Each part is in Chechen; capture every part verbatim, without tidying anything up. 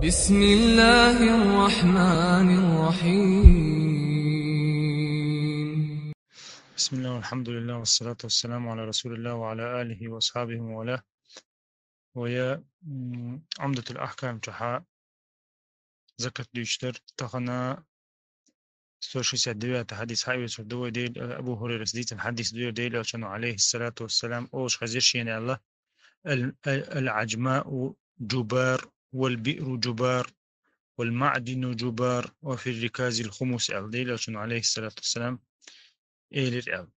بسم الله الرحمن الرحيم. بسم الله والحمد لله والصلاة والسلام على رسول الله وعلى آله وأصحابه ومن والاه. Вай, м, Умдатул Ахкам чу хьа закат дуьйцуш дар, тахана сто шестьдесят девятый хьадис хьаоьцур ду вай, Дел-, Абу Хурайрас дийцина хьадис ду ер, Делан Элчано, алейхиссалату вассалам, олуш хезира шена аьлла: «Ал-, ал-, ал-Аджмау джубар, вал-биъру джубар, вал-маъдину джубар, ва фир-рикази хумус», аьлла Делан Элчано, алейхиссалату вассалам, элира аьлла.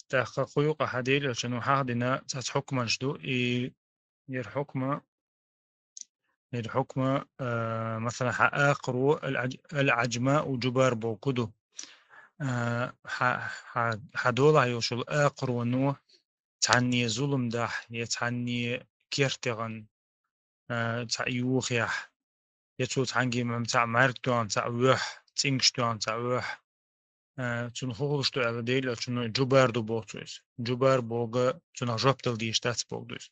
ТӀаккха кху юкъахь Делан Элчано хьахдина цхьацца хьукманаш ду, и ер хьукма, ер хьукма, а, масала, хьан акхаро ал-Адж-, ал-Аджмау джубар бохург ду. А, хьан, хьан, хьан долахь йолуш йолу акхаро цхьанне зулам дахь, я цхьанне керта яхана, а, цхьаъ юхахь, я цо цхьаьнгге м-, цхьаъ мӀаьрг тоьхна цхьаъ воьхь, цӀингаш тоьхна цхьаъ воьхь, а, цунна хӀун хуьлуш ду аьлла Делан Элчано, джубар ду боху цо иза. Джубар бохург цунах жоп дала дезаш дац бохург ду иза.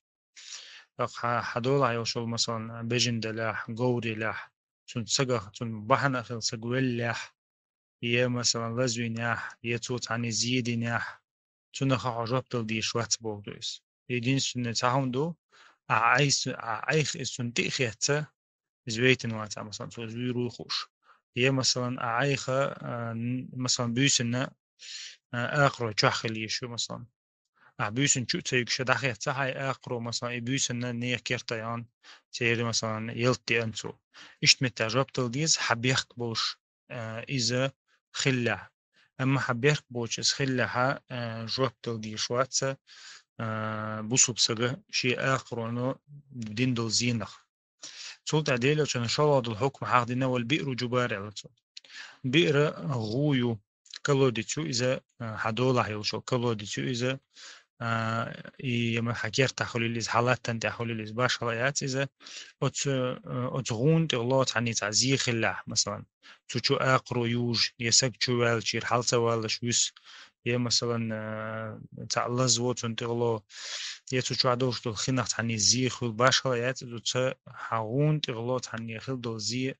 ТӀаккха хьан, хьан долахь йолуш йолу, масалан, бежана делахь, говр елахь, цунна сагах, цунна бахьана а хилла саг веллехь, я, масалан, лазвинехь, я цо цхьанне зе динехь, цунах хьо жоп дала дезаш вац бохург ду иза. Единственное, цхьа хӀума ду, ахь Ӏайх-, ахь Ӏайха иза цунна тӀе а хетта, иза вейтина вацахь, масалан, цо иза вуьйр вуй хууш. Я, масалан, ахь Ӏайха, а, н-, масалан, буьйсанна, а, акхарой чохь хила йиш ю, масалан. Ахь буьйсанна чу а ца юьгуш дӀахецна хьайн акхаро, масалан, и буьйсанна нехан керта яхана, церан, масалан, ялта деана цо. Иштта меттехь жоп дала деза, хьан бехк болуш, а, иза хиллехь. Амма хьан бехк боцуш иза хиллехь, а, жоп дала дезаш вац, а, бусалба сага шен акхаро дина долу зенах. Цул тӀаьхьа Делан Элчано шолгӀа долу хьукма хьахдина, вал-биъру джубар аьлла цо. Биър гӀу ю, колодец ю иза, а, хьан долахь йолуш йолу колодец ю иза, а, и, я ма хьан кертахь хуьлийла иза, хьан латтана тӀехь хуьлийла иза, башхалла яц иза. Оцу, а, оцу гӀунна тӀехула цхьанне цхьаъ зе хиллехь, масалан, цу чу акхаро южу, я саг чу ваьллачуьра хьала ца валлалц вуьсу, я, масалан, а, цхьаъ лазво цунна тӀехула, я цу чохь долуш долу хинах цхьанне зе хуьлу, башхалла яц иза, оцу хьан гӀунна тӀехула цхьанне хила долу зе,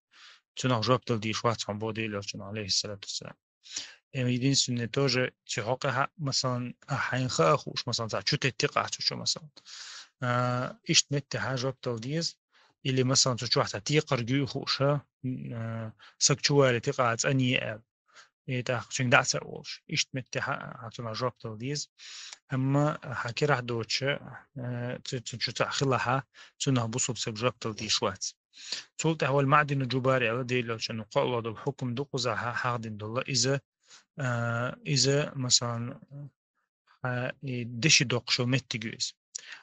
цунах жоп дала дезаш вац хьуна боху Делан Элчано, алейхиссалату вассалам. Эм, единственное, тоже цу хьокъехь, масалан, ахь хьайна хаа хууш, масалан, цхьа чу тетти къа цу чу, масалан. А, иштта меттехь жоп дала деза, или, масалан, цу чохь цхьа текхарг юй хууш, а, м, а, саг чу валийти къа цӀанъе аьлла. И тӀаккха цуьнга дӀа а ца олуш. Иштта меттехь а, а, цунах жоп дала деза. Амма хьан керахь доцуш, а, цу, цу чу цхьаъ хилахь, цунах бусалба сага жоп дала дезаш вац. Цул тӀаьхьа вал-маъдину джубар аьлла Делан Элчано, кхоалгӀа долу хьукма ду кхузахь хьахдина долу. Иза, а, иза, масалан, а, и деши доккхуш йолу меттиг ю иза.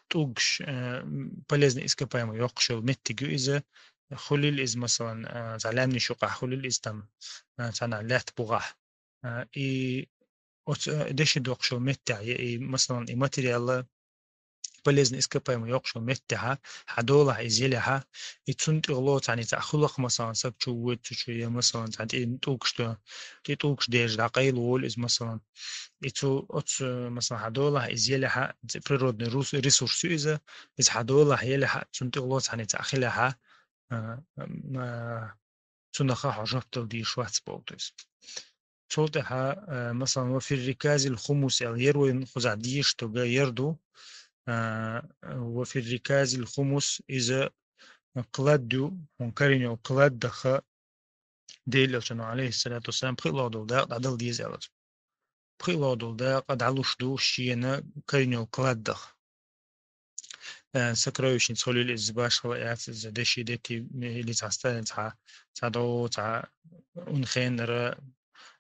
ТӀулгаш, а, м, полезный ископаемый йоккхуш йолу меттиг ю иза. Хуьлийла иза, масалан, а, цхьа лаьмнаш юкъахь хуьлийла иза там, а, цхьана лаьтта бухахь. А, и оцу, а, деши доккхуш йолу меттехь, я и, масалан, и материал, полезный ископаемый йоккхуш йолу меттехь, хьан долахь иза елехь, и цунна тӀехула цхьанне цхьаъ хуьлу-кх, масалан, саг чу воьду цу чу, я, масалан, цхьа тӀе тӀулгаш до-, тӀе тӀулгаш дерзаш дӀакъайла волу иза, масалан. И цу, оцу, масалан, хьан долахь иза елехь, цу природный рус-, ресурс ю иза, иза хьан долахь елехь, цунна тӀехула цхьанне цхьаъ хилехь, а, м, а, цунах хьо жоп дала дезаш вац боху, то есть. Цул тӀаьхьа, а, масалан, ва фир-рикази хумус аьлла, ер вайн кхузахь дешаш долу ер ду, а, ва фир-рикази хумус, иза клад ю, хӀун карийна йолу клад даха, Делан Элчано, алейхиссалату вассалам, пхиълагӀа долу дакъа дӀадала деза аьлла цо. ПхиълагӀа долу дакъа дӀалуш ду шена карийна йолу клад даха. Э, сокровищница хуьлийла иза, башхалла яц иза, деши дети, или цхьа стагана цхьа, цхьа дов, цхьа унахенара,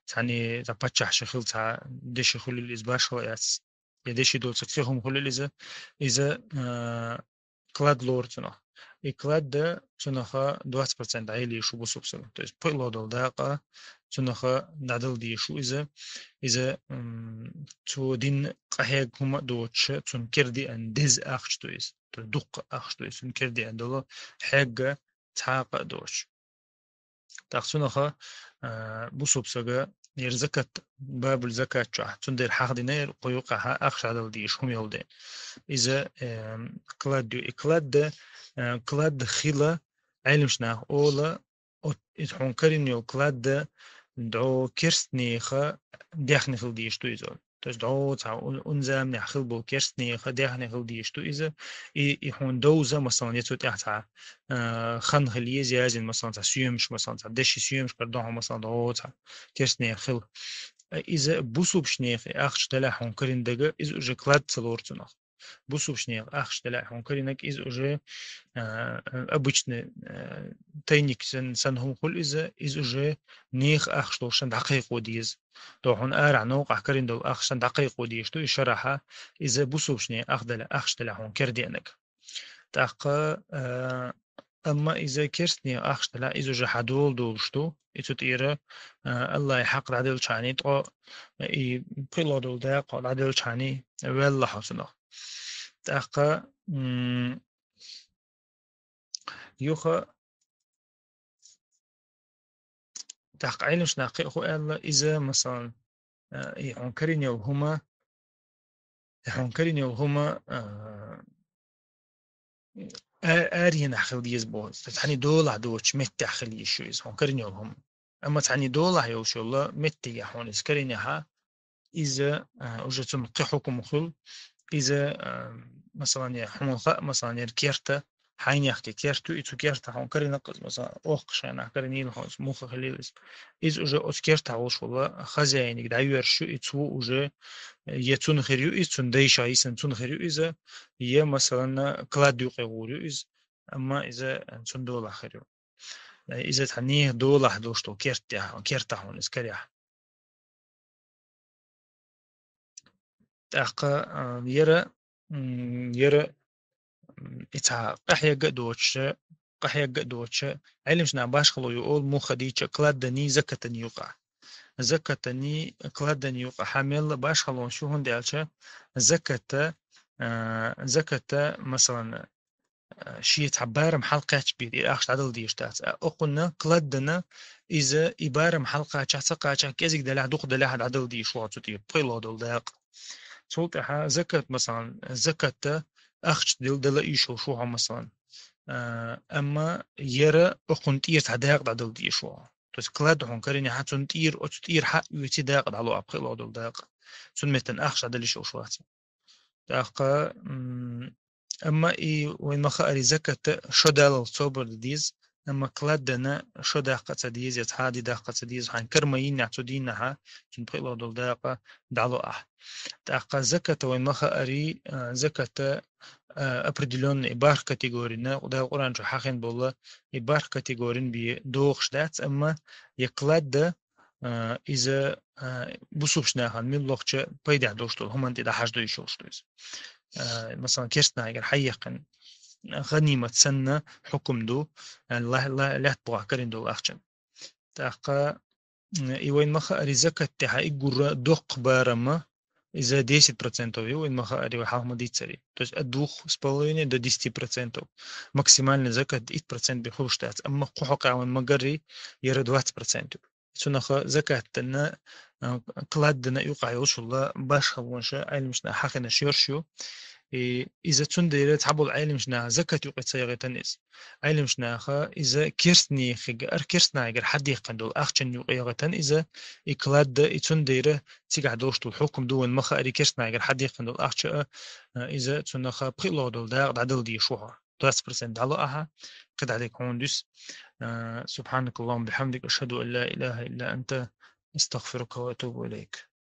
цхьанне цхьа паччахь ши хила цхьа деши хуьлийла иза, башхалла яц. Я деши доцург кхин хӀума хуьлийла иза, иза, э, клад лору цунах. И клад да цунах двадцать процент дӀаяла йиш ю бусалба сага. То есть пхиълагӀа долу дакъа цунах дӀадала дезаш ю иза. Иза, м, цо дина къахьегна хӀума а доцуш, цунна кера деана деза ахча ду иза. То есть дуккха ахча ду иза, цунна кера деана долу хьегна цхьаккха а доцуш. ТӀаккха цунах, а, бусалба сага, ер закат, бабул закат чохь, цундела хьахдина, ер кху юкъахь ахча дӀадала дезаш хӀума йолу дела. Иза, эм, клад ю, и клад да, а, клад хила, Ӏилмаш нах ола, от, из хьуна карина йола клад да, дӀо керстнеха дехне хила дезаш ду иза. То есть дӀо цхьа ун-, унзамнех хила болу керстнеха дехне хила дезаш ду иза. И, и хьуна довза, масалан, я цу тӀехь цхьа, а, хан хила еза язина, масалан, цхьа соьмаш, масалан, цхьа деши соьмаш кара дохьо, масалан, дӀо цхьа керстнех хила. Иза бусубшнех и ахча далахь хьуна карина дага, иза уже клад ца лору цунах. Бусубшнех ахча далахь хьуна каринаг, иза уже, а, обычный, а, тайник сан, сан хӀума хуьлу иза, иза уже нех ахча долуш сан дӀакхайкхо деза. То хьуна арахь новкъахь карина долу ахча сан дӀакхайкхо дезаш ду, и шарахьа, иза бусубшнех ах далахь, ахча далахь хьуна керденаг. ТӀаккха, а, амма иза керстнех ахча далахь, иза уже хьан дола долуш ду, и цу тӀера, а, Аллахьа хьакъ дӀаделчхьани, ткъо и пхиъло долу дакъа дӀаделчхьани, ваьлла хьо цунах. ТӀаккха, м, юха, тӀаккха Ӏилмаш нах кхин а хӀу аьлла, иза, масалан, а, и хьуна карина йолу хӀума, и хьуна карина йолу хӀума, а, а-, аренахь хила деза боху. Цхьаьний долахь доцучу меттехь хила йиш ю иза, хьуна карина йолу хӀума. Амма цхьаьний долахь йолуш йолу меттигехь хьуна иза каринехьа, иза, а, уже цунна кхин хьукум хуьлу. Иза, а, масалан, я хьуна хаьа, масалан, яра керта, хьайнехке керта ю, и цу керта хьуна карина кхуза, масалан, охкхуш хенахь каринийла хьуна, иза муха хилийла иза. Иза уже оцу керта волуш волу хозяиниг дӀайоьрзуш ю, и цо уже, я цунна хир ю иза, цунна дайша йисина цунна хир ю иза, я, масалан, клад юкъе гӀур ю иза, амма иза цунна долахь хир ю. Иза цхьа нехан долахь долуш долу керта тӀехь, керта хьуна иза карехь. ТӀаккха, а, яра, м, яра, м, и цхьа къахьегга а доцуша, къахьегга а доцуша, Ӏилмаш нах башхало ю олу муха дийча кладдани, закатани юкъа. Закатани, кладдани юкъа хьан мелла башхалонаш ю, хӀунда аьлча заката, а, заката, масалан, а, шен цхьа барам хьалакхаьчча бен и ахча дӀадала дезаш дац. А, окхунна кладдана иза и барам хьалакхачахь, ца кхачахь, кӀезиг далахь, дукха далахь дӀадала дезаш ву хьо цу тӀера, пхиъло долу дакъа. Цул тӀаьхьа закат, масалан, закатта ахча дил-, дала ийшалуш ву хьо, масалан. А, амма яра окхунна тӀера цхьа дакъа дӀадала дезаш ву хьо. То есть кладда хьуна каринехьа, цунна тӀера, оцу тӀера хьаъ оьций дакъа дӀало а, пхиъло долу дакъа. Цунна меттана ахча дӀадала йиш йолуш вац. ТӀаккха, м, амма и вайн ма хаари закатта шо далалц собар дан деза, амма кладдана шо даккха ца деза, я цхьа ди даккха ца деза, хьайн кара ма йиннехь, цу дийнахьа, цунна пхиъло долу дакъа дӀало ахь. ТӀаккха закатта вайн ма хаари, а, закатта, а, определённый и барх категорина, Дала Къуръан чу хьахина болла, и барх категорин бен дохуш дац, амма я кладда, а, иза, а, бусулбачу нахана муьлххача пайдехь долуш долу хӀуманна тӀе дӀахьаждо йиш йолуш ду иза. А, масалан, керстанахьигара хьаеккхина гӀанимат санна хьукум ду, а, ла-, ла-, лаьтта бухахь карина долу ахчан. ТӀаккха, м, и вайн ма хаари закат тӀехьа и гура доккха барамма, иза десять процентов ю, вайн ма хаари вай хьалха ма дийццари. То есть от двух с половиной до десяти процентов. Максимальный закат итт процент бен хуьлуш дац. Амма кху хьокъехь вайн ма гарри, яра двадцать процент ю. Цунаха закатана, а, кладдана юкъахь йолуш хилла башхалонаш, Ӏилманчаш хьахинарш йолуш ю. И, иза цундела цхьаболу Ӏилманчаш закат юкъе ца яхийтина иза. Ӏилманчаша иза керстанехига, ар керстанахьигара хьадеккхина долу ахчан юкъе яхийтина иза, и кладда, и цундела цигахь долуш долу хьукум ду вайн ма хаари керстанахьигара хьадеккхина долу ахча а, а, иза цунаха пхиъло долу дакъа дӀадала дезаш ву хьо. Двадцать процент дӀало ахьа, кхидӀа дерг хьуна дуьсу. А, سبحانك اللهم وبحمدك، أشهد أن لا إله إلا أنت، أستغفرك وأتوب إليك.